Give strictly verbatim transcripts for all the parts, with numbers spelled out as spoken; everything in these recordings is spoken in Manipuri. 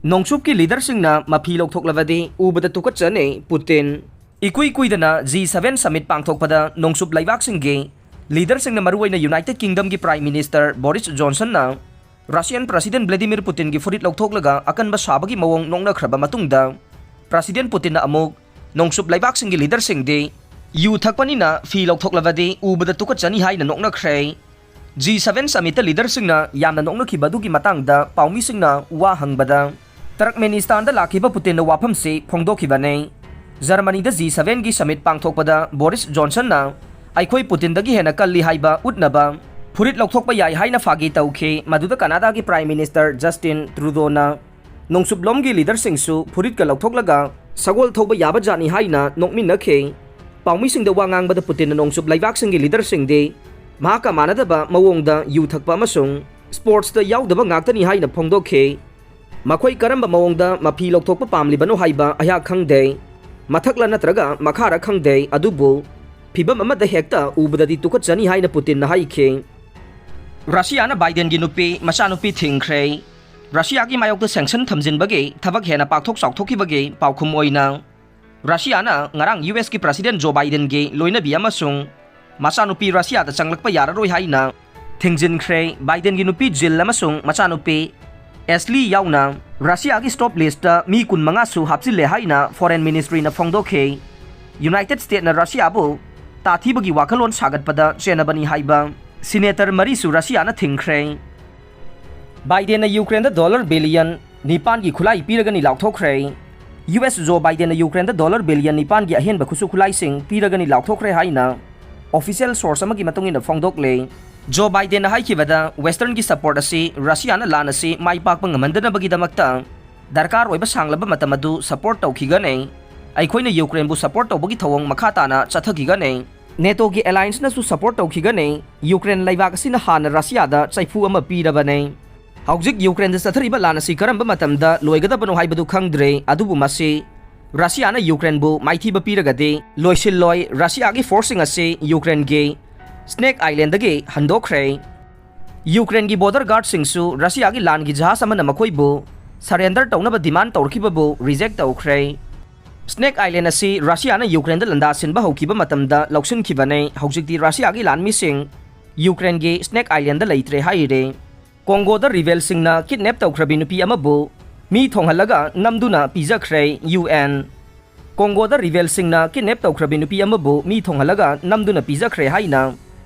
ꯅꯣꯡꯆꯨꯞꯀꯤ ꯂꯤꯗꯔꯁꯤꯡꯅ ꯃꯐꯤ ꯂꯧꯊꯣꯛꯂꯕꯗꯤ ꯎꯕꯗ ꯇꯨꯀꯠꯆꯅꯤ ꯄꯨꯇꯤꯟ꯫ ꯏꯀꯨꯏ ꯀꯨꯏꯗꯅ G seven summit ꯄꯥꯡꯊꯣꯛꯄꯗ ꯅꯣꯡꯆꯨꯞ ꯂꯩꯕꯥꯛꯁꯤꯡꯒꯤ ꯂꯤꯗꯔꯁꯤꯡꯅ, ꯃꯔꯨꯑꯣꯏꯅ ꯌꯨꯅꯥꯏꯇꯦꯗ ꯀꯤꯡꯗꯝꯒꯤ ꯄ꯭ꯔꯥꯏꯝ ꯃꯤꯅꯤꯁꯇꯔ ꯕꯣꯔꯤꯁ ꯖꯣꯟꯁꯟꯅ ꯔꯁꯤꯌꯥꯟ ꯄ꯭ꯔꯁꯤꯗꯦꯟ ꯚ꯭ꯂꯦꯗꯤꯃꯤꯔ ꯄꯨꯇꯤꯟꯒꯤ ꯐꯨꯔꯤꯠ ꯂꯧꯊꯣꯛꯂꯒ ꯑꯀꯟꯕ ꯁꯥꯕꯒꯤ ꯃꯑꯣꯡ ꯅꯣꯛꯅꯈ꯭ꯔꯕ ꯃꯇꯨꯡꯗ, ꯄ꯭ꯔꯁꯤꯗꯦꯟ ꯄꯨꯇꯤꯟꯅ ꯑꯃꯨꯛ ꯅꯣꯡꯆꯨꯞ ꯂꯩꯕꯥꯛꯁꯤꯡꯒꯤ ꯂꯤꯗꯔꯁꯤꯡꯗꯤ ꯌꯨ ꯊꯛꯄꯅꯤꯅ ꯐꯤ ꯂꯧꯊꯣꯛꯂꯕꯗꯤ ꯎꯕꯗ ꯇꯨꯀꯠꯆꯅꯤ ꯍꯥꯏꯅ ꯅꯣꯛꯅꯈ꯭ꯔꯦ꯫ G seven summitꯇ ꯂꯤꯗꯔꯁꯤꯡꯅ ꯌꯥꯝꯅ ꯅꯣꯛꯅꯈꯤꯕ ꯑꯗꯨꯒꯤ ꯃꯇꯥꯡꯗ ꯄꯥꯎꯃꯤꯁꯤꯡꯅ ꯋꯥ ꯍꯪꯕꯗ, ꯇꯔꯛꯃꯦꯅꯤꯁꯇꯥꯟꯗ ꯂꯥꯛꯈꯤꯕ ꯄꯨꯇꯤꯟꯅ ꯋꯥꯐꯝꯁꯤ ꯐꯣꯡꯗꯣꯛꯈꯤꯕꯅꯤ꯫ ꯖꯔꯃꯅꯤꯗ G sevenꯒꯤ summit ꯄꯥꯡꯊꯣꯛꯄꯗ ꯕꯣꯔꯤꯁ ꯖꯣꯟꯁꯟꯅ ꯑꯩꯈꯣꯏ ꯄꯨꯇꯤꯟꯗꯒꯤ ꯍꯦꯟꯅ ꯀꯜꯂꯤ ꯍꯥꯏꯕ ꯎꯠꯅꯕ ꯐꯨꯔꯤꯠ ꯂꯧꯊꯣꯛꯄ ꯌꯥꯏ ꯍꯥꯏꯅ ꯐꯥꯒꯤ ꯇꯧꯈꯤ꯫ ꯃꯗꯨꯗ ꯀꯅꯥꯗꯥꯒꯤ ꯄ꯭ꯔꯥꯏꯝ ꯃꯤꯅꯤꯁꯇꯔ ꯖꯁꯇꯤꯟ ꯇ꯭ꯔꯨꯗꯣꯅ ꯅꯣꯡꯆꯨꯞꯂꯣꯝꯒꯤ ꯂꯤꯗꯔꯁꯤꯡꯁꯨ ꯐꯨꯔꯤꯠꯀ ꯂꯧꯊꯣꯛꯂꯒ ꯁꯒꯣꯜ ꯊꯧꯕ ꯌꯥꯕ ꯖꯥꯠꯅꯤ ꯍꯥꯏꯅ ꯅꯣꯛꯃꯤꯟꯅꯈꯤ꯫ ꯄꯥꯎꯃꯤꯁꯤꯡꯗ ꯋꯥ ꯉꯥꯡꯕꯗ ꯄꯨꯇꯤꯟꯅ ꯅꯣꯡꯆꯨꯞ ꯂꯩꯕꯥꯛꯁꯤꯡꯒꯤ ꯂꯤꯗꯔꯁꯤꯡꯗꯤ ꯃꯍꯥꯛꯀ ꯃꯥꯟꯅꯗꯕ ꯃꯑꯣꯡꯗ ꯌꯨ ꯊꯛꯄ ꯑꯃꯁꯨꯡ ꯁ꯭ꯄꯣꯔꯠꯁꯇ ꯌꯥꯎꯗꯕ ꯉꯥꯛꯇꯅꯤ ꯍꯥꯏꯅ ꯐꯣꯡꯗꯣꯛꯈꯤ꯫ ꯃꯈꯣꯏ ꯀꯔꯝꯕ ꯃꯑꯣꯡꯗ ꯃꯐꯤ ꯂꯧꯊꯣꯛꯄ ꯄꯥꯝꯂꯤꯕꯅꯣ ꯍꯥꯏꯕ ꯑꯩꯍꯥꯛ ꯈꯪꯗꯦ꯫ ꯃꯊꯛꯂ ꯅꯠꯇ꯭ꯔꯒ ꯃꯈꯥꯔ ꯈꯪꯗꯦ, ꯑꯗꯨꯕꯨ ꯐꯤꯚꯝ ꯑꯃꯗ ꯍꯦꯛꯇ ꯎꯕꯗꯗꯤ ꯇꯨꯀꯠꯆꯅꯤ ꯍꯥꯏꯅ ꯄꯨꯇꯤꯟꯅ ꯍꯥꯏꯈꯤ꯫ ꯔꯁꯤꯌꯥꯅ ꯕꯥꯏꯗꯦꯟꯒꯤ ꯅꯨꯄꯤ ꯃꯆꯥꯅꯨꯄꯤ ꯊꯤꯡꯈ꯭ꯔꯦ꯫ ꯔꯁꯤꯌꯥꯒꯤ ꯃꯥꯌꯣꯛꯇ ꯁꯦꯡꯁꯟ ꯊꯝꯖꯤꯟꯕꯒꯤ ꯊꯕꯛ ꯍꯦꯟꯅ ꯄꯥꯛꯊꯣꯛ ꯆꯥꯎꯊꯣꯛꯈꯤꯕꯒꯤ ꯄꯥꯎꯈꯨꯝ ꯑꯣꯏꯅ, ꯔꯁꯤꯌꯥꯅ ꯉꯔꯥꯡ ꯌꯨ ꯑꯦꯁꯀꯤ ꯄ꯭ꯔꯁꯤꯗꯦꯟ ꯖꯣ ꯕꯥꯏꯗꯦꯟꯒꯤ ꯂꯣꯏꯅꯕꯤ ꯑꯃꯁꯨꯡ ꯃꯆꯥꯅꯨꯄꯤ ꯔꯁꯤꯌꯥꯗ ꯆꯪꯂꯛꯄ ꯌꯥꯔꯔꯣꯏ ꯍꯥꯏꯅ ꯊꯤꯡꯖꯤꯟꯈ꯭ꯔꯦ꯫ ꯕꯥꯏꯗꯦꯟꯒꯤ ꯅꯨꯄꯤ ꯖꯤꯜ ꯑꯃꯁꯨꯡ ꯃꯆꯥꯅꯨꯄꯤ ꯑꯦꯁꯂꯤ ꯌꯥꯎꯅ ꯔꯁꯤꯌꯥꯒꯤ ꯁ꯭ꯇꯣꯞ ꯂꯤꯁꯇ ꯃꯤ ꯀꯨꯟꯃꯉꯥꯁꯨ ꯍꯥꯞꯆꯤꯜꯂꯦ ꯍꯥꯏꯅ ꯐꯣꯔꯦꯟ ꯃꯤꯅꯤꯁꯇ꯭ꯔꯤꯅ ꯐꯣꯡꯗꯣꯛꯈꯤ꯫ ꯌꯨꯅꯥꯏꯇꯦꯗ ꯁ꯭ꯇꯦꯠꯅ ꯔꯁꯤꯌꯥꯕꯨ ꯇꯥꯊꯤꯕꯒꯤ ꯋꯥꯈꯜꯂꯣꯟ ꯁꯥꯒꯠꯄꯗ ꯆꯦꯟꯅꯕꯅꯤ ꯍꯥꯏꯕ ꯁꯤꯅꯦꯇꯔ ꯃꯔꯤꯁꯨ ꯔꯁꯤꯌꯥꯅ ꯊꯤꯡꯈ꯭ꯔꯦ꯫ ꯕꯥꯏꯗꯦꯟꯅ ꯌꯨꯀ꯭ꯔꯦꯟꯗ ꯗꯣꯂꯔ ꯕꯤꯂꯤꯌꯟ ꯅꯤꯄꯥꯟꯒꯤ ꯈꯨꯠꯂꯥꯏ ꯄꯤꯔꯒꯅꯤ ꯂꯥꯎꯊꯣꯛꯈ꯭ꯔꯦ꯫ ꯌꯨ ꯑꯦꯁ ꯖꯣ ꯕꯥꯏꯗꯦꯟꯅ ꯌꯨꯀ꯭ꯔꯦꯟꯗ ꯗꯣꯂꯔ ꯕꯤꯂꯤꯌꯟ ꯅꯤꯄꯥꯟꯒꯤ ꯑꯍꯦꯟꯕ ꯈꯨꯠꯁꯨ ꯈꯨꯠꯂꯥꯏꯁꯤꯡ ꯄꯤꯔꯒꯅꯤ ꯂꯥꯎꯊꯣꯛꯈ꯭ꯔꯦ ꯍꯥꯏꯅ ꯑꯣꯐꯤꯁꯤꯌꯦꯜ ꯁꯣꯔꯁ ꯑꯃꯒꯤ ꯃꯇꯨꯡ ꯏꯟꯅ ꯐꯣꯡꯗꯣꯛꯂꯦ꯫ ꯖꯣ ꯕꯥꯏꯗꯦꯟꯅ ꯍꯥꯏꯈꯤꯕꯗ, ꯋꯦꯁꯇꯔꯟꯒꯤ ꯁꯄꯣꯔꯠ ꯑꯁꯤ ꯔꯁꯤꯌꯥꯅ ꯂꯥꯟ ꯑꯁꯤ ꯃꯥꯏ ꯄꯥꯛꯄ ꯉꯝꯍꯟꯗꯅꯕꯒꯤꯗꯃꯛꯇ ꯗꯔꯀꯥꯔ ꯑꯣꯏꯕ ꯁꯥꯡꯂꯕ ꯃꯇꯝ ꯑꯗꯨ ꯁꯄꯣꯔꯠ ꯇꯧꯈꯤꯒꯅꯤ꯫ ꯑꯩꯈꯣꯏꯅ ꯌꯨꯀ꯭ꯔꯦꯟꯕꯨ ꯁꯄꯣꯔꯠ ꯇꯧꯕꯒꯤ ꯊꯧꯑꯣꯡ ꯃꯈꯥ ꯇꯥꯅ ꯆꯠꯊꯈꯤꯒꯅꯤ꯫ ꯅꯦꯇꯣꯒꯤ ꯑꯦꯂꯥꯏꯟꯁꯅꯁꯨ ꯁꯄꯣꯔꯠ ꯇꯧꯈꯤꯒꯅꯤ꯫ ꯌꯨꯀ꯭ꯔꯦꯟ ꯂꯩꯕꯥꯛ ꯑꯁꯤꯅ ꯍꯥꯟꯅ ꯔꯁꯤꯌꯥꯗ ꯆꯩꯐꯨ ꯑꯃ ꯄꯤꯔꯕꯅꯤ꯫ ꯍꯧꯖꯤꯛ ꯌꯨꯀ꯭ꯔꯦꯟꯗ ꯆꯠꯊꯔꯤꯕ ꯂꯥꯟ ꯑꯁꯤ ꯀꯔꯝꯕ ꯃꯇꯝꯗ ꯂꯣꯏꯒꯗꯕꯅꯣ ꯍꯥꯏꯕꯗꯨ ꯈꯪꯗ꯭ꯔꯦ, ꯑꯗꯨꯕꯨ ꯃꯁꯤ ꯔꯁꯤꯌꯥꯅ ꯌꯨꯀ꯭ꯔꯦꯟꯕꯨ ꯃꯥꯏꯊꯤꯕ ꯄꯤꯔꯒꯗꯤ ꯂꯣꯏꯁꯤꯜꯂꯣꯏ꯫ ꯔꯁꯤꯌꯥꯒꯤ ꯐꯣꯔꯁꯁꯤꯡ ꯑꯁꯤ ꯌꯨꯀ꯭ꯔꯦꯟꯒꯤ ꯁ꯭ꯅꯦꯛ ꯑꯥꯏꯂꯦꯟꯗꯒꯤ ꯍꯟꯗꯣꯛꯈ꯭ꯔꯦ꯫ ꯌꯨꯀ꯭ꯔꯦꯟꯒꯤ ꯕꯣꯔꯗꯔ ꯒꯥꯔꯗꯁꯤꯡꯁꯨ ꯔꯁꯤꯌꯥꯒꯤ ꯂꯥꯟꯒꯤ ꯖꯍꯥꯖ ꯑꯃꯅ ꯃꯈꯣꯏꯕꯨ surrender ꯇꯧꯅꯕ demand ꯇꯧꯔꯛꯈꯤꯕꯕꯨ reject ꯇꯧꯈ꯭ꯔꯦ꯫ Snake Island ꯑꯁꯤ ꯔꯁꯤꯌꯥꯅ ꯌꯨꯀ꯭ꯔꯦꯟꯗ ꯂꯥꯟꯗꯥ ꯁꯤꯟꯕ ꯍꯧꯈꯤꯕ ꯃꯇꯝꯗ ꯂꯧꯁꯤꯟꯈꯤꯕꯅꯦ꯫ ꯍꯧꯖꯤꯛꯇꯤ ꯔꯁꯤꯌꯥꯒꯤ ꯂꯥꯟꯃꯤꯁꯤꯡ ꯌꯨꯀ꯭ꯔꯦꯟꯒꯤ Snake Islandꯗ ꯂꯩꯇ꯭ꯔꯦ ꯍꯥꯏꯔꯦ꯫ ꯀꯣꯡꯒꯣꯗ rebelꯁꯤꯡꯅ kidnap ꯇꯧꯈ꯭ꯔꯕꯤ ꯅꯨꯄꯤ ꯑꯃꯕꯨ ꯃꯤ ꯊꯣꯡꯍꯜꯂꯒ ꯅꯝꯗꯨꯅ ꯄꯤꯖꯈ꯭ꯔꯦ ꯌꯨ ꯑꯦꯟ꯫ ꯀꯣꯡꯒꯣꯗ rebelꯁꯤꯡꯅ kidnap ꯇꯧꯈ꯭ꯔꯕꯤ ꯅꯨꯄꯤ ꯑꯃꯕꯨ ꯃꯤ ꯊꯣꯡꯍꯜꯂꯒ ꯅꯝꯗꯨꯅ ꯄꯤꯖꯈ꯭ꯔꯦ ꯍꯥꯏꯅ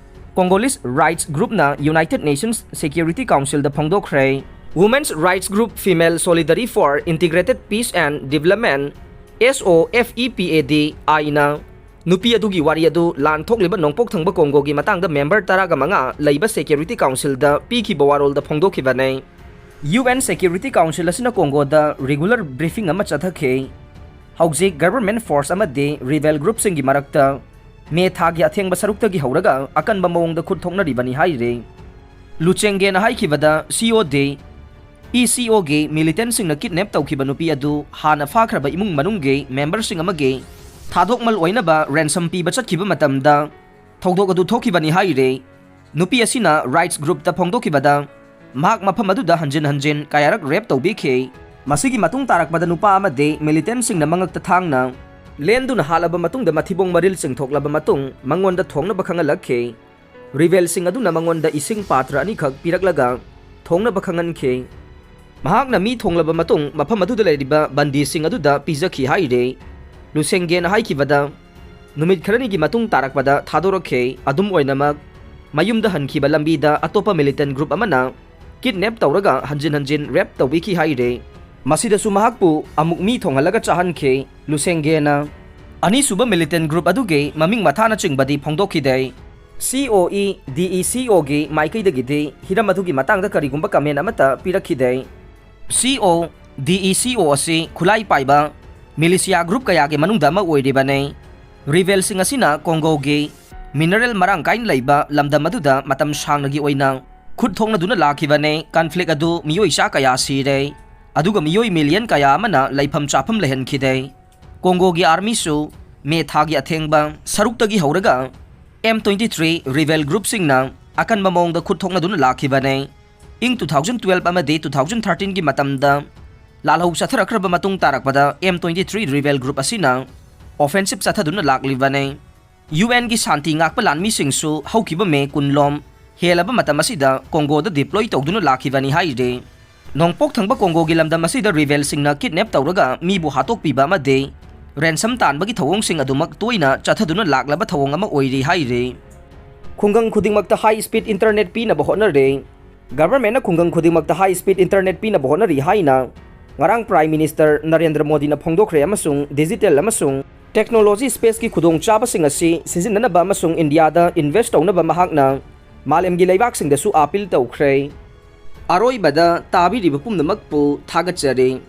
Congolese Rights Groupꯅ United Nations Security Councilꯗ ꯐꯣꯡꯗꯣꯛꯈ꯭ꯔꯦ꯫ Women's Rights Group Female Solidarity for Integrated Peace and Development, S O F E P A D Iꯅ ꯅꯨꯄꯤ ꯑꯗꯨꯒꯤ ꯋꯥꯔꯤ ꯑꯗꯨ ꯂꯥꯟ ꯊꯣꯛꯂꯤꯕ ꯅꯣꯡꯄꯣꯛ ꯊꯪꯕ ꯀꯣꯡꯒꯣꯒꯤ ꯃꯇꯥꯡꯗ member ꯇꯔꯥꯒ ꯃꯉꯥ ꯂꯩꯕ Security Councilꯗ ꯄꯤꯈꯤꯕ ꯋꯥꯔꯣꯜꯗ ꯐꯣꯡꯗꯣꯛꯈꯤꯕꯅꯦ꯫ ꯌꯨ ꯑꯦꯟ Security Council ꯑꯁꯤꯅ ꯀꯣꯡꯒꯣꯗ regular briefing ꯑꯃ ꯆꯠꯊꯈꯤ꯫ ꯍꯧꯖꯤꯛ government force ꯑꯃꯗꯤ rebel groupꯁꯤꯡꯒꯤ ꯃꯔꯛꯇ ꯃꯦ ꯊꯥꯒꯤ ꯑꯊꯦꯡꯕ ꯁꯔꯨꯛꯇꯒꯤ ꯍꯧꯔꯒ ꯑꯀꯟꯕ ꯃꯑꯣꯡꯗ ꯈꯨꯠ ꯊꯣꯛꯅꯔꯤꯕꯅꯤ ꯍꯥꯏꯔꯤ꯫ ꯂꯨꯆꯦꯡꯒꯦꯅ ꯍꯥꯏꯈꯤꯕꯗ C O D, E C Oꯒꯤ militantꯁꯤꯡꯅ kidnap ꯇꯧꯈꯤꯕ ꯅꯨꯄꯤ ꯑꯗꯨ ꯍꯥꯟꯅ ꯐꯥꯈ꯭ꯔꯕ ꯏꯃꯨꯡ ꯃꯅꯨꯡꯒꯤ memberꯁꯤꯡ ꯑꯃꯒꯤ ꯊꯥꯗꯣꯛꯃꯜ ꯑꯣꯏꯅꯕ ransom ꯄꯤꯕ ꯆꯠꯈꯤꯕ ꯃꯇꯝꯗ ꯊꯧꯗꯣꯛ ꯑꯗꯨ ꯊꯣꯛꯈꯤꯕꯅꯤ ꯍꯥꯏꯔꯤ꯫ ꯅꯨꯄꯤ ꯑꯁꯤꯅ Rights Groupꯇ ꯐꯣꯡꯗꯣꯛꯈꯤꯕꯗ, ꯃꯍꯥꯛ ꯃꯐꯝ ꯑꯗꯨꯗ ꯍꯟꯖꯤꯟ ꯍꯟꯖꯤꯟ ꯀꯌꯥꯔꯛ rape ꯇꯧꯕꯤꯈꯤ꯫ ꯃꯁꯤꯒꯤ ꯃꯇꯨꯡ ꯇꯥꯔꯛꯄꯗ ꯅꯨꯄꯥ ꯑꯃꯗꯤ militantꯁꯤꯡꯅ ꯃꯉꯛꯇ ꯊꯥꯡꯅ ꯂꯦꯟꯗꯨꯅ ꯍꯥꯠꯂꯕ ꯃꯇꯨꯡꯗ ꯃꯊꯤꯕꯣꯡ ꯃꯔꯤꯜ ꯆꯤꯡꯊꯣꯛꯂꯕ ꯃꯇꯨꯡ ꯃꯉꯣꯟꯗ ꯊꯣꯡꯅꯕ ꯈꯪꯍꯜꯂꯛꯈꯤ꯫ Rebelꯁꯤꯡ ꯑꯗꯨꯅ ꯃꯉꯣꯟꯗ ꯏꯁꯤꯡ ꯄꯥꯇ꯭ꯔ ꯑꯅꯤꯈꯛ ꯄꯤꯔꯛꯂꯒ ꯊꯣꯡꯅꯕ ꯈꯪꯍꯟꯈꯤ꯫ ꯃꯍꯥꯛꯅ ꯃꯤ ꯊꯣꯡꯂꯕ ꯃꯇꯨꯡ ꯃꯐꯝ ꯑꯗꯨꯗ ꯂꯩꯔꯤꯕ ꯕꯟꯗꯤꯁꯤꯡ ꯑꯗꯨꯗ ꯄꯤꯖꯈꯤ ꯍꯥꯏꯔꯤ꯫ ꯂꯨꯁꯦꯡꯒꯦꯅ ꯍꯥꯏꯈꯤꯕꯗ, ꯅꯨꯃꯤꯠ ꯈꯔꯅꯤꯒꯤ ꯃꯇꯨꯡ ꯇꯥꯔꯛꯄꯗ ꯊꯥꯗꯣꯔꯛꯈꯤ꯫ ꯑꯗꯨꯝ ꯑꯣꯏꯅꯃꯛ, ꯃꯌꯨꯝꯗ ꯍꯟꯈꯤꯕ ꯂꯝꯕꯤꯗ ꯑꯇꯣꯞꯄ militant group ꯑꯃꯅ kidnap ꯇꯧꯔꯒ ꯍꯟꯖꯤꯟ ꯍꯟꯖꯤꯟ rape ꯇꯧꯕꯤꯈꯤ ꯍꯥꯏꯔꯤ꯫ ꯃꯁꯤꯗꯁꯨ ꯃꯍꯥꯛꯄꯨ ꯑꯃꯨꯛ ꯃꯤ ꯊꯣꯡꯍꯜꯂꯒ ꯆꯥꯍꯟꯈꯤ꯫ ꯂꯨꯁꯦꯡꯒꯦꯅ ꯑꯅꯤꯁꯨꯕ militant group ꯑꯗꯨꯒꯤ ꯃꯃꯤꯡ ꯃꯊꯥꯅꯆꯤꯡꯕꯗꯤ ꯐꯣꯡꯗꯣꯛꯈꯤꯗꯦ꯫ C O E D E C Oꯒꯤ ꯃꯥꯏꯀꯩꯗꯒꯤꯗꯤ ꯍꯤꯔꯝ ꯑꯗꯨꯒꯤ ꯃꯇꯥꯡꯗ ꯀꯔꯤꯒꯨꯝꯕ comment ꯑꯃꯠꯇ ꯄꯤꯔꯛꯈꯤꯗꯦ꯫ C O D E C O ꯑꯁꯤ ꯈꯨꯠꯂꯥꯏ ꯄꯥꯏꯕ militia group ꯀꯌꯥꯒꯤ ꯃꯅꯨꯡꯗ ꯑꯃ ꯑꯣꯏꯔꯤꯕꯅꯤ꯫ Rebelꯁꯤꯡ ꯑꯁꯤꯅ ꯀꯣꯡꯒꯣꯒꯤ mineral ꯃꯔꯥꯡ ꯀꯥꯏꯅ ꯂꯩꯕ ꯂꯝꯗꯝ ꯑꯗꯨꯗ ꯃꯇꯝ ꯁꯥꯡꯅꯒꯤ ꯑꯣꯏꯅ ꯈꯨꯠ ꯊꯣꯛꯅꯗꯨꯅ ꯂꯥꯛꯈꯤꯕꯅꯤ꯫ Conflict ꯑꯗꯨ ꯃꯤꯑꯣꯏ ꯆꯥ ꯀꯌꯥ ꯁꯤꯔꯦ, ꯑꯗꯨꯒ ꯃꯤꯑꯣꯏ million ꯀꯌꯥ ꯑꯃꯅ ꯂꯩꯐꯝ ꯆꯥꯐꯝ ꯂꯩꯍꯟꯈꯤꯗꯦ꯫ ꯀꯣꯡꯒꯣꯒꯤ armyꯁꯨ ꯃꯦ ꯊꯥꯒꯤ ꯑꯊꯦꯡꯕ ꯁꯔꯨꯛꯇꯒꯤ ꯍꯧꯔꯒ M twenty-three rebel groupꯁꯤꯡꯅ ꯑꯀꯟꯕ ꯃꯑꯣꯡꯗ ꯈꯨꯠ ꯊꯣꯛꯅꯗꯨꯅ ꯂꯥꯛꯈꯤꯕꯅꯤ꯫ ꯏꯪ two thousand twelve ꯑꯃꯗꯤ two thousand thirteenꯒꯤ ꯃꯇꯝꯗ ꯂꯥꯜꯍꯧ ꯆꯠꯊꯔꯛꯈ꯭ꯔꯕ ꯃꯇꯨꯡ ꯇꯥꯔꯛꯄꯗ M twenty three rebel group ꯑꯁꯤꯅ ꯑꯣꯐꯦꯟꯁꯤꯞ ꯆꯠꯊꯗꯨꯅ ꯂꯥꯛꯂꯤꯕꯅꯤ꯫ ꯌꯨ ꯑꯦꯟꯒꯤ ꯁꯥꯟꯇꯤ ꯉꯥꯛꯄ ꯂꯥꯟꯃꯤꯁꯤꯡꯁꯨ ꯍꯧꯈꯤꯕ ꯃꯦ ꯀꯨꯟꯂꯣꯝ ꯍꯦꯜꯂꯕ ꯃꯇꯝ ꯑꯁꯤꯗ ꯀꯣꯡꯒꯣꯗ ꯗꯤꯄ꯭ꯂꯣꯏ ꯇꯧꯗꯨꯅ ꯂꯥꯛꯈꯤꯕꯅꯤ ꯍꯥꯏꯔꯤ꯫ ꯅꯣꯡꯄꯣꯛ ꯊꯪꯕ ꯀꯣꯡꯒꯣꯒꯤ ꯂꯝꯗꯝ ꯑꯁꯤꯗ ꯔꯤꯕꯦꯜꯁꯤꯡꯅ ꯀꯤꯗꯅꯦꯞ ꯇꯧꯔꯒ ꯃꯤꯕꯨ ꯍꯥꯠꯇꯣꯛꯄꯤꯕ ꯑꯃꯗꯤ ꯔꯦꯟꯁꯝ ꯇꯥꯟꯕꯒꯤ ꯊꯧꯑꯣꯡꯁꯤꯡ ꯑꯗꯨꯃꯛ ꯇꯣꯏꯅ ꯆꯠꯊꯗꯨꯅ ꯂꯥꯛꯂꯕ ꯊꯧꯑꯣꯡ ꯑꯃ ꯑꯣꯏꯔꯤ ꯍꯥꯏꯔꯤ꯫ ꯈꯨꯡꯒꯪ ꯈꯨꯗꯤꯡꯃꯛꯇ ꯍꯥꯏ ꯁ꯭ꯄꯤꯗ ꯏꯟꯇꯔꯅꯦꯠ ꯄꯤꯅꯕ ꯍꯣꯠꯅꯔꯦ꯫ ꯒꯚꯔꯟꯃꯦꯟꯠꯅ ꯈꯨꯡꯒꯪ ꯈꯨꯗꯤꯡꯃꯛꯇ ꯍꯥꯏ ꯁ꯭ꯄꯤꯗ ꯏꯟꯇꯔꯅꯦꯠ ꯄꯤꯅꯕ ꯍꯣꯠꯅꯔꯤ ꯍꯥꯏꯅ ꯉꯔꯥꯡ ꯄ꯭ꯔꯥꯏꯝ ꯃꯤꯅꯤꯁꯇꯔ ꯅꯔꯦꯟꯗ꯭ꯔ ꯃꯣꯗꯤꯅ ꯐꯣꯡꯗꯣꯛꯈ꯭ꯔꯦ ꯑꯃꯁꯨꯡ ꯗꯤꯖꯤꯇꯦꯜ ꯑꯃꯁꯨꯡ ꯇꯦꯛꯅꯣꯂꯣꯖꯤ ꯁ꯭ꯄꯦꯁꯀꯤ ꯈꯨꯗꯣꯡꯆꯥꯕꯁꯤꯡ ꯑꯁꯤ ꯁꯤꯖꯤꯟꯅꯅꯕ ꯑꯃꯁꯨꯡ ꯏꯟꯗꯤꯌꯥꯗ ꯏꯟꯚꯦꯁꯠ ꯇꯧꯅꯕ ꯃꯍꯥꯛꯅ ꯃꯥꯂꯦꯝꯒꯤ ꯂꯩꯕꯥꯛꯁꯤꯡꯗꯁꯨ ꯑꯥꯄꯤꯜ ꯇꯧꯈ꯭ꯔꯦ꯫ ꯑꯔꯣꯏꯕꯗ ꯇꯥꯕꯤꯔꯤꯕ ꯄꯨꯝꯅꯃꯛꯄꯨ ꯊꯥꯒꯠꯆꯔꯤ꯫